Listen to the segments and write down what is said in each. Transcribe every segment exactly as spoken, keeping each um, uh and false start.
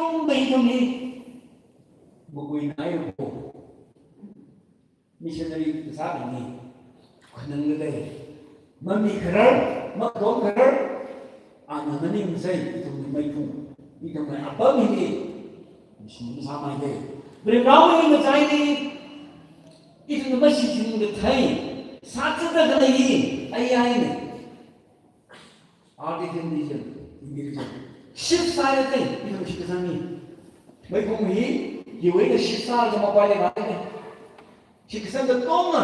ithumwui ithum hi makuinai ko. Missionary kasā ni khanang lei. Mamikharar, makhongkharar, ana maningsai ithumwui maiphung, ithumwui apam hili mission sāmei lei. Ringrao hi ngachaili, ithumna mashichin kathei sāzatda khalei hi, ai ai ni. Artificial intelligence, intelligence. Shift sāya te, ithum shitkasang ni. Maiphung hi, hiwui eina shift sālaga mapailaga te. Shitkasang katonga,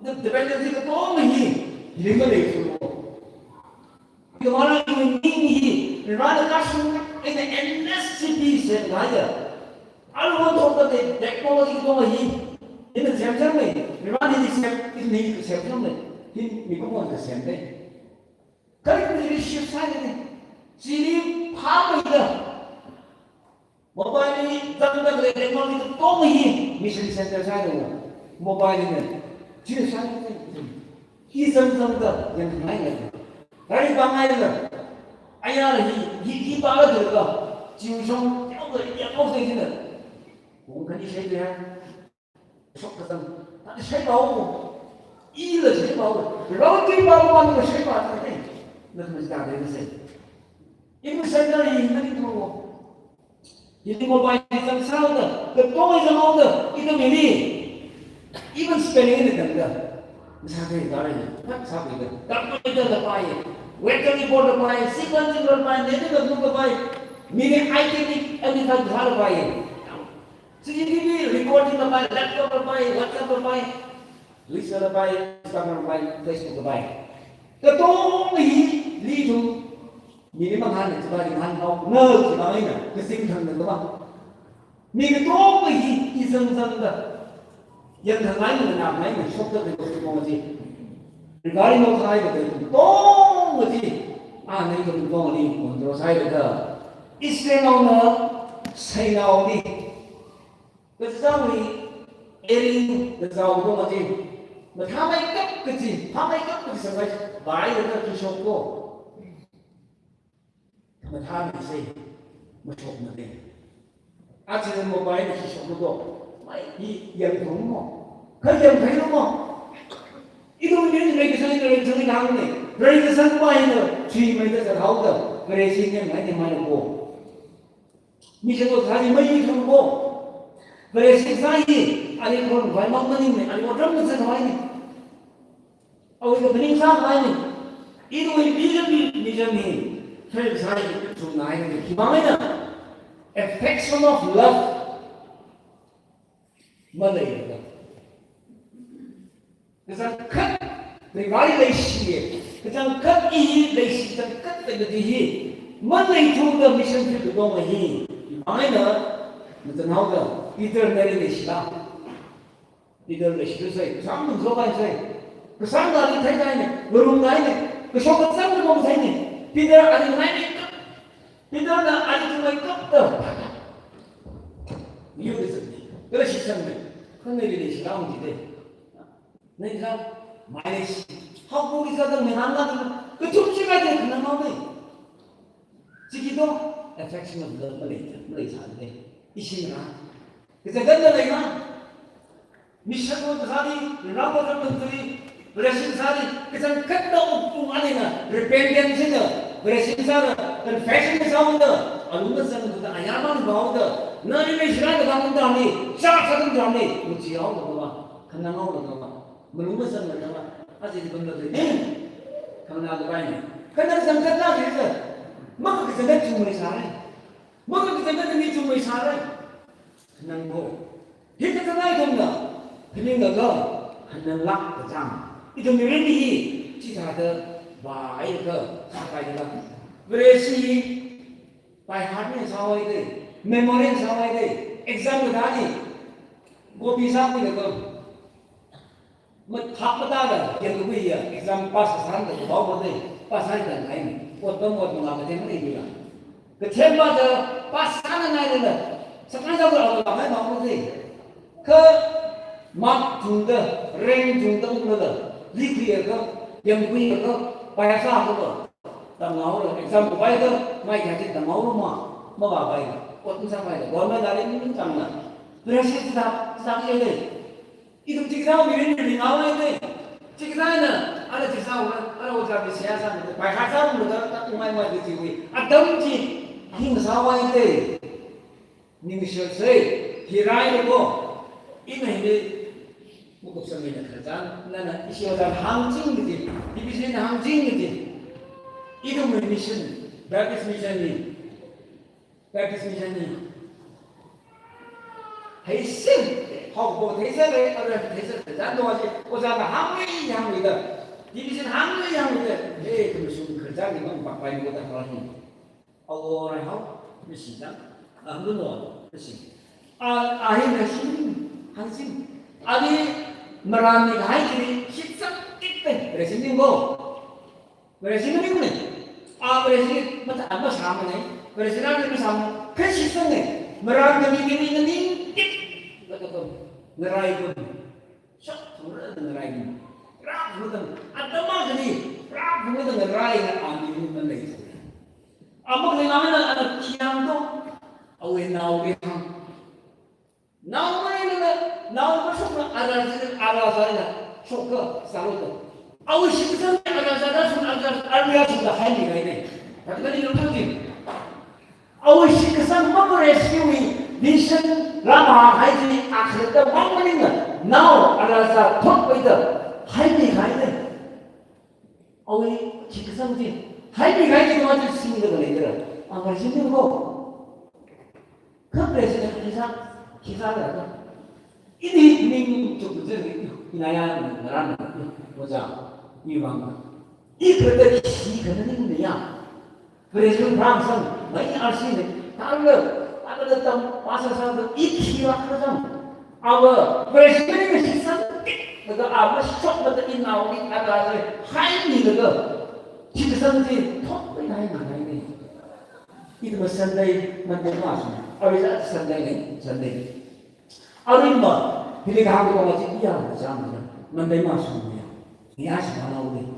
the dependency katonga hi, hili maleithulo. Ithumwui ning hi, Varena kashung eina N S C P semkahaiya. Aruihon thotda te technology katonga hi, ina semsangmei, Varena hi sem, ina hi semsangmei, hi mikumona semde. Kali kali shift sāya ni. Chili phāmeida. Mobile li zangda khalei technology katonga hi mission center sāya ni. Mobile li. Chili sāya ni. Hi zangzangda yangkhangai lei. Kali pāngai lei. Aya hi, hi, hi pālaga. Chingshong, yao lei, yao lei jina. Kung khani shai ya. Shokkasang, tata shaipaowa. Ila shaipaowa. Rao tui paowa, nana shaipa tata. Nana machida dei nase. Ibu sendal hi nani tuwa. Hili mobile hi zang sāhaoda, katonga zanghaoda, ithum hili. Even spelling ni tangda. Masāthei kare ni, tak sāpai da. Calculator la pai. Weather report la pai, sequence la pai, nene la nu la pai. Mini I T ni, every time la pai. C C T V recording la pai, laptop la pai, WhatsApp la pai, Twitter la pai, Instagram la pai, Facebook la pai. Katonga hili ithum, mi ni mangan ni, chibai mangan hao, na, chibai eina, kasing thang na ba. Mi katonga hi, i zangzangda. Yangkhangai na, nangai na, shokda khalei katonga chi. Regarding of high, katonga chi. A, na ithum katonga ni, control sāhaida. Israelnaona, Sinaoli. Kazangli ering kazao katonga chi. Mathāmeikap kachi, phāmeikap kachi sāpai, bai da kashok ko. Mathāmeisei, mashokmade. Achi mobile kashok ko. Mai hi yangthung mo. Kha yangthei mo. Ithum ni reikasang, reikasang hāngne. Reikasang pai na, chimeida zathaoda. Kare si nge mai ni mai ko. Mission kasā hi maithang ko. Vareshi kasā hi, ali khon vai mang maningmei, ali otram kasā vai ni. Awui kaphaning sākhavai ni. Ithumwui vision hi, mission hi, fail sāi, chungnai ni. Khivang eina, affection of love. Maleilāka. Kachangkhat, Vareli leishiya. Kachangkhat i hi leishi changkhat da kaji hi. Maleithuda mission field katonga hi. Khivang eina, mathānhaoda, Peter nali leishila. Peter leishilu sai, kasang nung so kai sai. Kasang da ali thei kai ni, ngarung kai ni, kashok kachang ni mong sai ni. Peter ali ngai ni, Peterna ali chungmeikapta. Yu de zat ni. Kala shisangmei. Khangaili leishila ung jide. Nai kha, mai leishi. Haokaphok li zatkhangai nana. Kathum chi kaji khananao mei. Chiki to, affection of love malei, maleisāde. Ishina. Kachangkhat maleina. Mission work kasāli, Varewui otram tui, Vareshi kasāli, kachangkhat da uk ung aleina, repentance na, Vareshi kasāla, confession kasā ungda, alung kasang ungda, ayarman baoda, nali leishila da kangda ni, chā kādam da ni, muchi haoda kama, khanang haoda kama, malung kasang da kama, achi di bangda ni, khanang da bai ni, khanang kachangkhat na ni sa, makachangkhat chungmeisārai, makachangkhat ni chungmeisārai. Nang ko. Hi kachang ithumna, phaninglaga, hananglāk kachang. Ithum mirin hi, chithāda, vāhaida, sāpaida. Vareshi, by heart ni sāhaoda, memory sāhaoda, exam kathā ni, copy sākhuilaga. Mathak matāda, yangkakhuiya, exam pass kasāna, kapaoda, pass sāda ngai ni. Ot pam ot manga kathemna ibila. Kathemna da, pass sāngaida, sākhanang sāda, ala ngai maoda. Kha, mark tungda, rank tungda, ungda, likhuiya ka, yangkhuiya ka, paya sā ka, tamngaora, exam kapaida, mai kya chi tamngaora ma. Mavāpai, ot masāpai, government dali mi machangna. Pressure chithā, chithā yele. Ithum chikathā mirin mirin ngawai te. Chikathāna, ala chikathā ura, ala ojā bi siya sāna, pai kha sāna, ta, ta, umai mai de chiwui. Atam chi, hing sāwai te. Ningshil sei, hirai ko. Ina hili, mukupsangmina khararchan, nana ishi ojā hāngching kaji, division hāngching kaji. Ithumwui mission, Baptist mission ni. Baptist mission ni. Hei sim, hokbo theisāre, ara theisā, zan do je, ojāna hāngri hāngri da. Division hāngri hāngri da. Hei, ithum shung khararchan ni mang pakpai ni ko da hāngri. Awo rai hao, misi dang. Ah, luno, misi. Ah, ah, hei misi, hāngching. Ali maran ni hai kiri, shitsang tik pe, resin ni ko. President ni ne. A president mata ama sama ne. President ni sama. President ne. Maran ni ni ni ni. Kata ko. Ngarai ko. Shok thura ngarai ko. Rap thura. Atama ni. Rap thura ngarai na ami ni manai. Ama ni mana ana kiang to. Awe nao ke ham. Nao mai na, nao mai shokna, ara zai, ara zai na, shokka, sālo to. Awui shikasang, ara zai da shun, ara zai, ara ya shun da hai ni gai ne. Kata kani yong tang jin. Awui shikasang ma ko rescue ni, mission, rama hai ji, akhir da mang maning na, nao, ara zai, thot pai da, hai ni gai ne. Awui, shikasang chi, hai mi gai chi ma chi sing da lei da. Ang gai sing da ko. Kha president khisa, khisa da ka. Ini ning chuk je ni, inaya ngaran, ojā, iwang. I kha da khi kha ning ne ya. President Ramsang, mai R C ne, tangla, tangla tam, pastor sang da, i khi la kha sang. Awa, president ne shi sang, daga awa shok daga inao ni, daga se, hai ni daga. Shi sang ji, thot pai hai ni, hai ni. Ithum Sunday, Monday ma shi. Awa Sunday ne, Sunday. Aruima, hili kahāng ko ma chi iya jam na. Monday ma sum ya. Iya shi ma nao ni.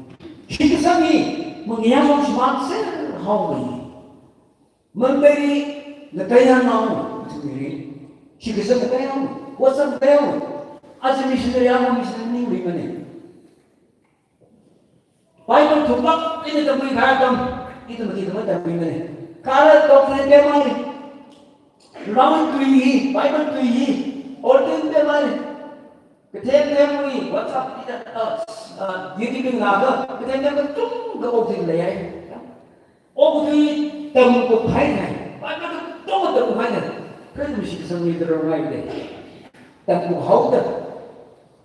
Shikasang ni, mang iya sum shi ma se hao ni. Monday ni, na kaya nao, tu ni. Shikasang na kaya nao, WhatsApp kaya nao. Aja missionary ya, missionary ni ri mane. Bible thupak ini tamui kaya tam, itu mati tamui tamui mane. Kala tok ni temai. Round tui hi, Bible tui hi, ordain temai. Kathem temui, WhatsApp ita, uh, uh, YouTube ngaga, kathem tem katung ka ordain layai. Okathui tamkhuihaingai, Bible katonga tamkhuihaingai. Kha ithum shikasang ni tara ngai de. Tamkhuihaoda,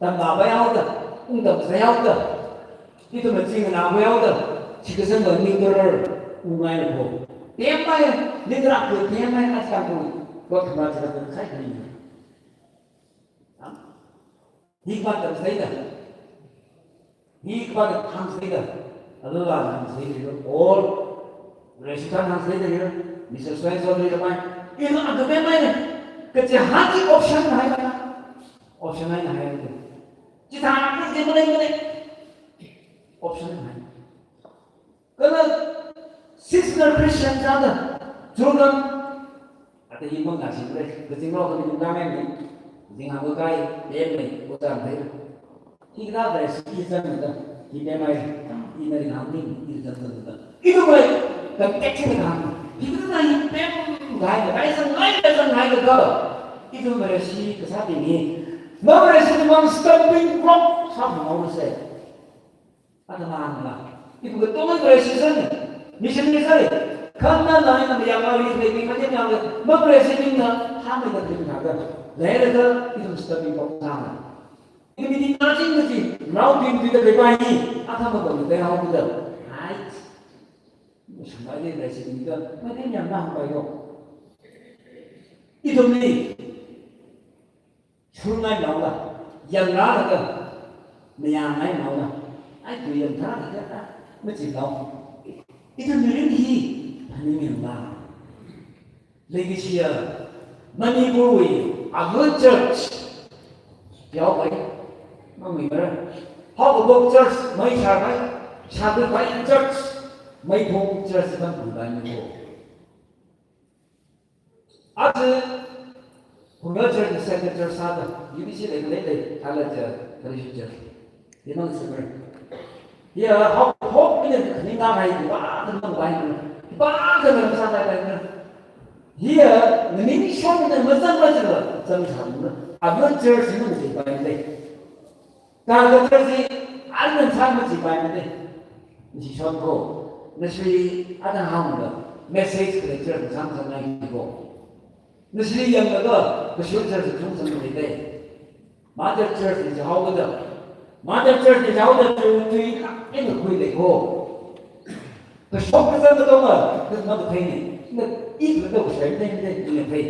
tamngapai haoda, ungtamsai haoda. Ithum maching ngamai haoda, shikasang ni tara ngai ko. Temai, ni tara ko temai, as tamkhui. Ko thama tara ko khai ni. Hi kapat tamsai da. Hi kapat hāngsai da. Alala hāngsai da. All Resitan hāngsai da. Mister So and so da mai. Ina ang kape mai ne. Kachi hati option hai mana. Option hai na hai. Chithā na kachi mana mana. Option hai. Kala seasonal Christian sāda, churkam, ata hi mang na shimre, kazing lo kami nung dang em ni, kazing hang kai, em ni, ko chang hai. Hi kada da shi hi chang da, hi pe mai, hi na ring hang ni, hi chang chang da. Hi tu mai, kan action hang. Hi kada na hi pe mai, kai, kai sang, kai, kai sang, kai ka. Hi tu mai shi kasā ting ni. Ma mai shi mang stumbling block, sa mo se. Ata mahanla. Ithum katonga president, missionary sai. Khanna na ina yang ma ri ri ma ri yang ma president na ha ma ri ri na ga. Lei lei ga ithum study ko na. Ithum meeting na jing ji. Nao din di da bai bai ni. Ata ma ba ni da hao da. Right. Mission bai ni president ga. Ma ri yang na bai ko. Ithum ni. Shurngai naola, yangra laga, mayangngai naola, ai tui yangthā laga ta, machin nao. Ithum mirin hi, phaning yangla. Leikashiya, Manipurwui, a good church. Yao bai, mamui mara. Haokabok church, mai shar bai, shar bai church, mai phung church ban bai ni ko. Aja Khumyo church, Central Church sāda, U B C lei, lei, lei, kala cha, kala shi church. Imang sumar. Ya, hok, hok, ina khaning ngai, ba, khaning ngai, ba, khaning sāngai, ba. Hiya, nini shong na mazang mazang la, zang zang na. Ava church na mazang bai le. Ka ka church ana sa mazang bai le. Ji shon ko. Nashri ana hang la. Message ka church zang zang ngai ko. Nashri yang la ka, ka shul church chung zang le. Mother Church ni jahao da. Mother Church ni jahao da tu, tu i ka, ina khui le ko. Kashok kazang katonga, kazang kathei ni. Ina, i kazang kashai ni, ni, ni, ni, ni.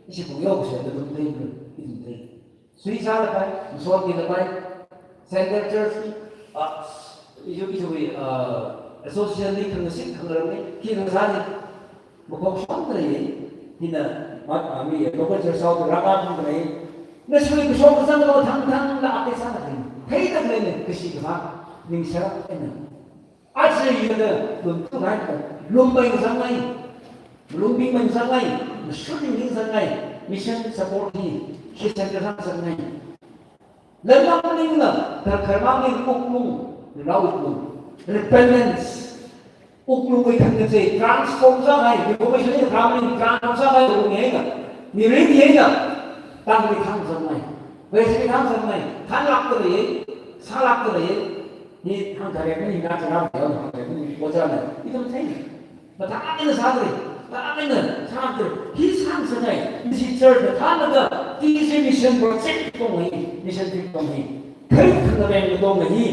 Ishi khumyo kashai ni, ni, ni, ni, ni. Sui sālapai, masot milapai. Central Church ni, ah, ijo, ijo, ah, association ni, khangasit, khangaram ni, khi khangasā ni. Makhok shong khalei, hina, mat, ah, mi, local church sāo, rākā khong khalei. Nashri kashok kazang lo thang thang la ake sāna thang. Thei thang lei ne, kashi kama, ning sharap ena. Aja yada, lum tu hai ka, lum bai zang ngai. Lum bing bai zang ngai. Mashun bing zang ngai. Mission support hi, Christian ka zang ngai. Lamang maningla, kar-, karmang ni wuklung, rao wuklung, repentance. Wuklung wui thang kaje, transform sāngai, reformation ni karmang ni transform sāngai, wuklung yena. Mirin yena, tang ni thang sāngai. Wesi ni thang sāngai, thang lak ta lei, sā lak ta lei. Ni thang kare ni na chana, thang kare ni, ko chana, itu thang. Mathāmeina sādalei, mathāmeina sādalei. Hi sāngasakngai, ishi church mathāmeina, ishi mission project tong hi, mission field tong hi. Kharit khangareng tong hi.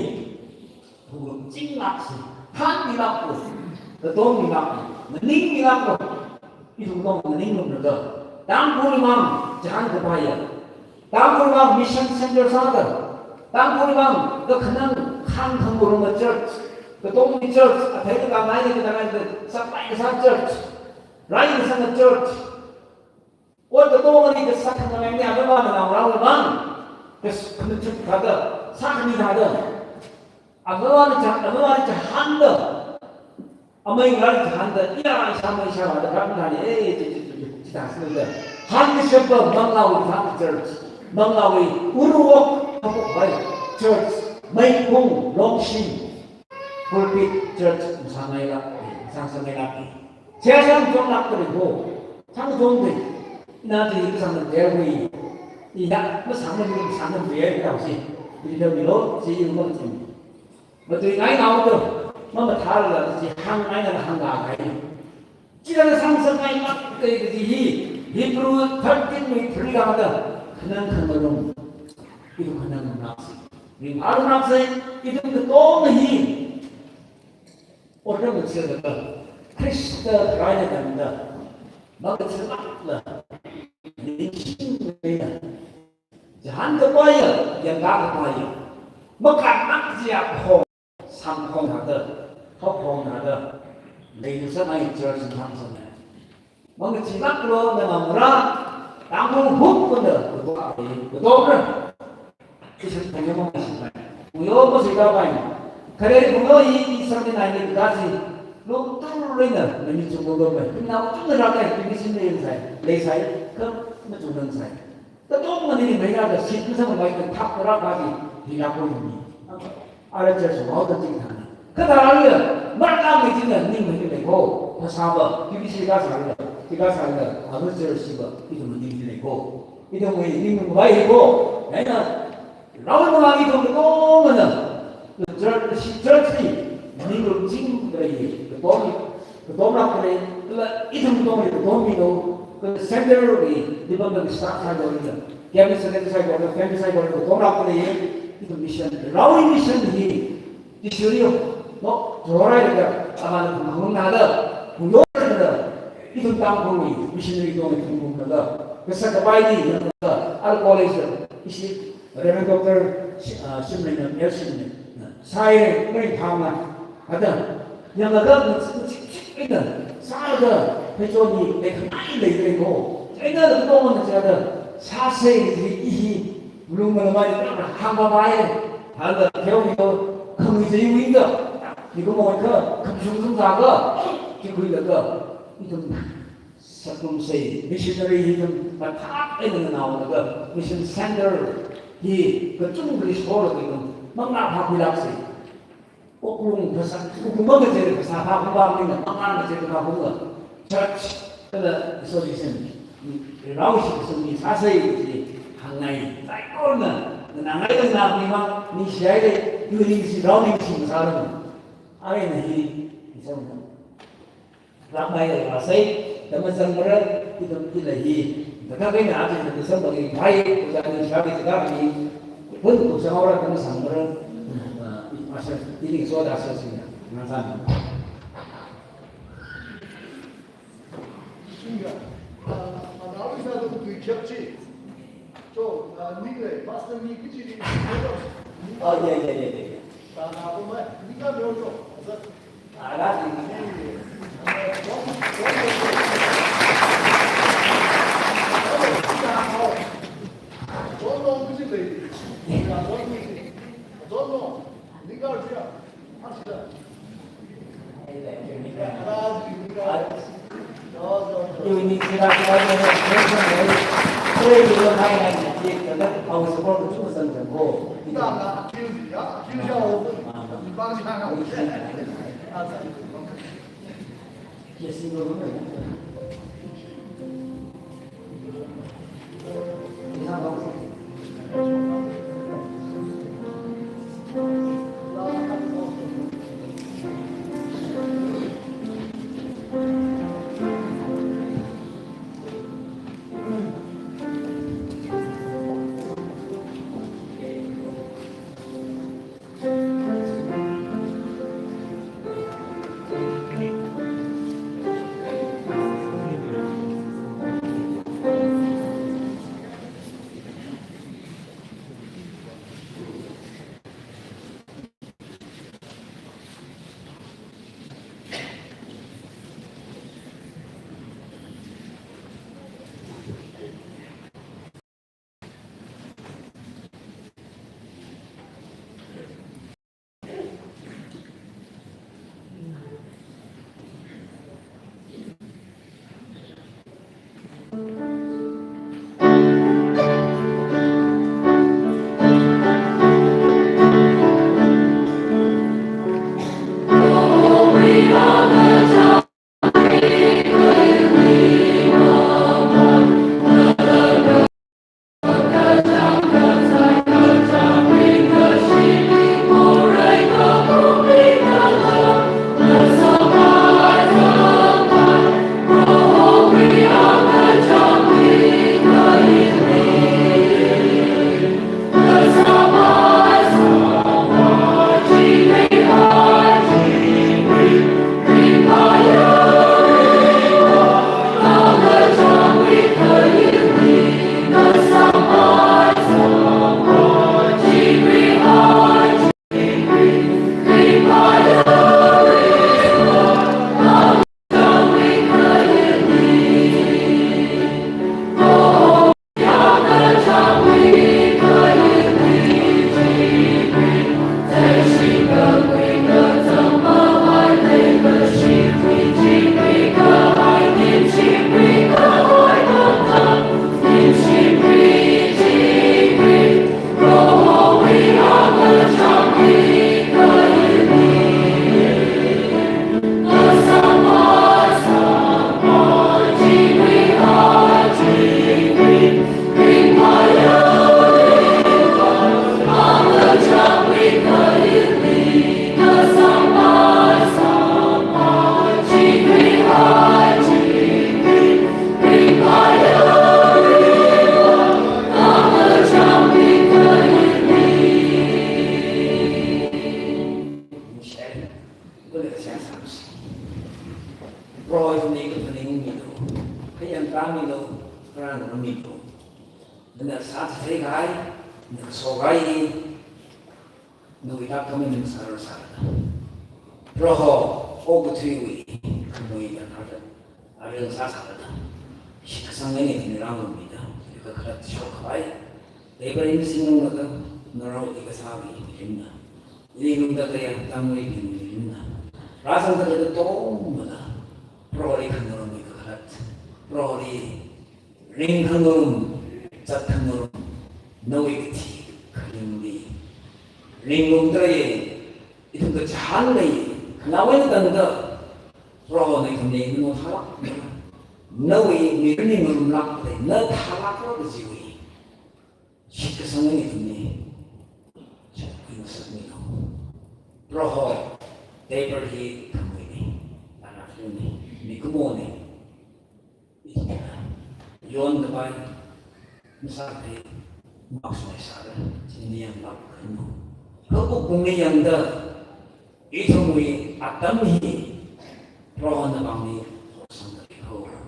Thulung chinglak si, thanmilak ko, katonmilak ko, nganingmilak ko. Ithum tong nganinglumlaga. Tangkhulwui vang, chihān kapaiya. Tangkhulwui vang mission center sāda. Tangkhulwui vang kakhanang khang khangaruma church. Katonga church, athei khangai ni katangai ni, sāpai kasā church. Rai kasā church. Ot katongani kasā khangai ni, avāva naonaowui vang. Kas-, khanachut thāda, sākhami thāda. Avāvana chā, avāvana chāhānda. Amei ngarān chāhānda, iya ishāmei ishāvāda, ram nani, eh, chi, chi, chi, chi, chi, ta sāda. Hāngkashapa Manglāwui Vang Church, Manglāwui Urwok Hapuk Vai Church, Meiphung, Longshim, Pulpit Church, masāngaila, masāngaila. Chea sangchonglak kali ho, sangchongli, ina chi kasang na derwi, ina masang na mi, masang na mi, eh, tau si, video milo, si, yung mo, si. Matuingai naoda, mamathālala, chi hāngngaina hānglaga hai. Chila sāngasakngai mak kai kaji hi, Hebrew thirteen wui three hāngda, khanang khangarum. Ithum khanangngarum lak si. Ringphārum lak si, ithum katonga hi. Otram ngathālaga, Khrista kharāna tangda, makathālakla, ningshinglaga. Chihān kapaiya, yangkā kapaiya. Makatnak jiakha, samkaphang thāda, haophang thāda, leisāngai church sāngasakngai. Mangachilak lo na mamra, tangkhul huk kunda, kutok, kutok na. Ishi thangya mangachilak. Kuyo ko sika pai. Khare kuyo i, i samni nai ni kasi. Lo tang lo na, na mi chungo lo mai. Ina chungo lo mai, ni sin le sai. Le sai, ka, na chungo sai. Katongani ni maina da sit na samai ka thak ra ka ji, ni la ko ni. Ara church mau da jing thang. Ka da ra le, mar ka mi jing na ning mai le ko. Phasā va, ki bi si ka sa le, ki ka sa le, a bu church si va, ithum ning le ko. Ithum ning mai ko. Hai na, rao na ithum katongana. Church, church ni, ning lo jing da ye, katong Katomlak khalei, kala ithum katonga katommi lo, kala center wui, department staff saikorali, cabinet secretary saikorali, family saikorali katomlak khalei, ithum mission, raowui mission hi, Jishuli, no, jorai laga, amana ithum hung nada, hung yo nada, ithum Tangkhulwui, missionary katonga ithum hung nada, kasā kapai ni, nada, al college, ishi, Reverend Doctor Shi-, ah, Shimlin, L Shimlin, sai, kari thang na, ada, yanglaga, ina, sāda, phechoni, leikhangai leilei ko. China da ko na chada, sāsei, i hi, lung malamai, hāngpapai, hāngda, theo mi ko, khamui jai wui da, ni ko mo ka, khamshung shung zaga, ki khuilaga, ithum, sakrumsei, missionary hi ithum mathālāk eina nganaolaga, mission center hi kachungkhali sholaga ithum manglā phākhuilaksei. Wuklung phasā, wuklung mangachei phasā phākhuiwui vang eina manglā ngachei phākhuilaga, church kala association, rao shi kasang mi sāsei chi hāngngai. Saikorana nganāngai, nganāmimang, ningshihaira, iwui ningshi, rao ningshi masāranu. Arui ina hi, isang Rāmai rāsei, da mazangmara, ithum ila hi, da kakai na ati da sambagi pai, ojā ni shāki da kapi, pun kusang ora da mazangmara, ah, masa, ini soda sosina, ngasam. Singa, ah, ah, always have to be kept. So, ah, Ning le, Pastor Ning kichi ni. Oh, yeah, yeah, yeah, yeah, yeah. Ah, na, apa mai? Ning ka lo jo. Asa. Ah, na, Ning. Don't know, kichi le. Don't know. Ning ka lo jo. Proho ithumli kaphaning milu, khayang tang milu, karan milu. Nana sāchitheikahai, nana shokahai, nawui thāda khamei nana sārar sāra. Proho, okathuiwui khamui kathāda, arui sāsāra da. Shitkasang eina ithumli rāngarummida, yaka khalat shokkhavai. Leiparin singnung laga, ngarao ikasāwui mirinna. Ili lungda kayang tangwui mirinna. Rāzangda kayang tongmada. Proholi khangarumwui kakhalat. Proholi ringkhangarum, zatkhangarum, nawui kathi khaningli ringrumda lei, ithum kachihān lei, khanaowa eina tangda, Prohona ithumli mano thalāk, nawui mirin ngarumlāk lei, na thalākra kajiwui shitkasang eina ithumli shakri ngasakmilu. Proho, Tabor hi khamuini, anafuni, mikumoni. Ithumna yonkapai, masākathei, makasāngaisāra, chini yanglāk khanu. Haokaphungli yangda, ithumwui atam hi Prohona pāngli horsangda leihaora.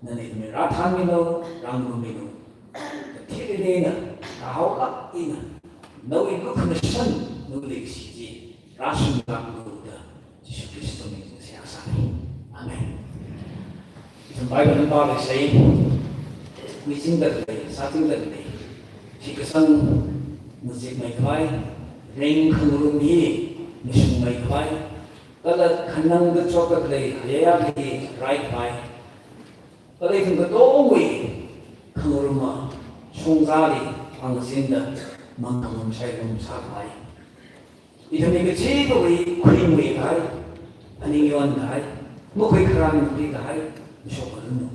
Nana ithumli rāthānmilu, rāngarummilu. Kathili eina, kahaolāk eina, nawui lukhamashan, nawui leikashi chi rāshunglāklu da Jishu Khrista mingli seihā sāi. Amen. Ithum Bible pāli sai, michingda khalei, sāchingda khalei, shitkasang ngazekmeikhavai, ringkhangarum hi mashungmeikhavai, kala khanang kachot khalei hayāyā hi raikhavai, kala ithum katongawui khangaruma shongzali pāngzinda mangangarum shairum sākhavai. Ithumwui kachikawui khuimuikahai, phaningyonhai, makhuikharān makhuikahai, mashok ngarumlu.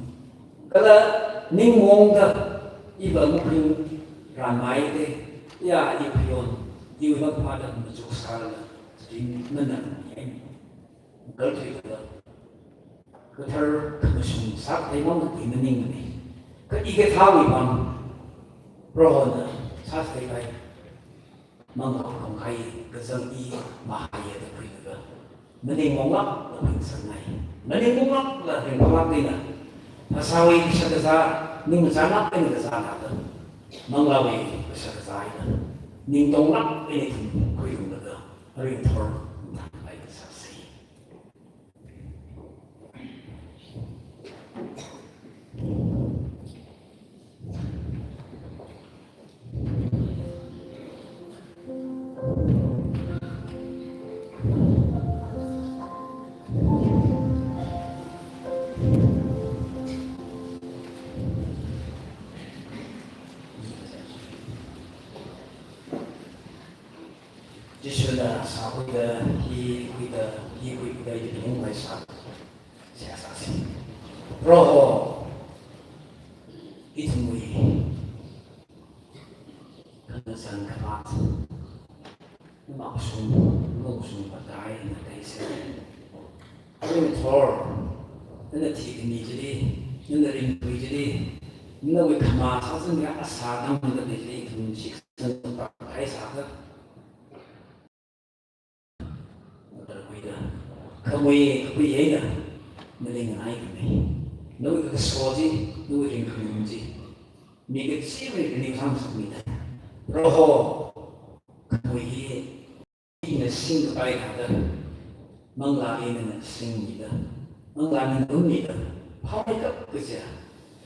Kala ningmaongda iva makhuirānmei te, ya i khuiyon, iwui vang phāda machuk sāla, ringmana yai. Kalthuida, kathar khamashung sākathei mang khui maningmana. Kha i kathāwui vang, Prohona sākathei kai. Manglā kongkhai kazang i mahaiya da khuilaga, maningmaonglākla khuingasakngai. Maningmaonglākla ringphālāk eina, phasāwui kashakazā, ningmachānlāk eina kazānada, manglāwui kashakazā eina, ningtonglāk eina ithum khuirumlaga, aringthor mathāngai sāsa. Jishuna sākhuida, hikhuida, hikhuida, hikhuida, hikhuida, seihā sāsa. Proho, ithumwui khangasan khamat, na makashung, makashung patai na kaisa. Aringthor, nana thikhami chili, nana ringkhui chili, nawui khamā sāzangya asā dangda chili, ithum shitsang patai sāda. Khamui, khamui eina, nali nganaikhami. Nawui kaso chi, nawui ringkhangarum chi, mi kachiva̱li ringkhangarum sāmida. Proho, khamui hi, ina singkapai thāda, manglāli nana singmida, manglāli nana nganumida, phāmeikap kaja,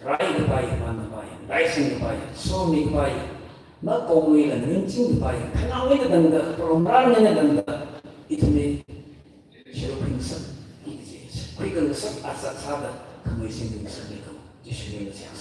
raikapai, pānkapai, raisingkapai, somikapai, makongwui eina ringchingkapai, khanaowa eina tangda, program eina tangda, ithumli shiruk khuingasak, ithumli khuingasak, asak sāda, khamui singkhuingasakmilu, Jishu mingli seihā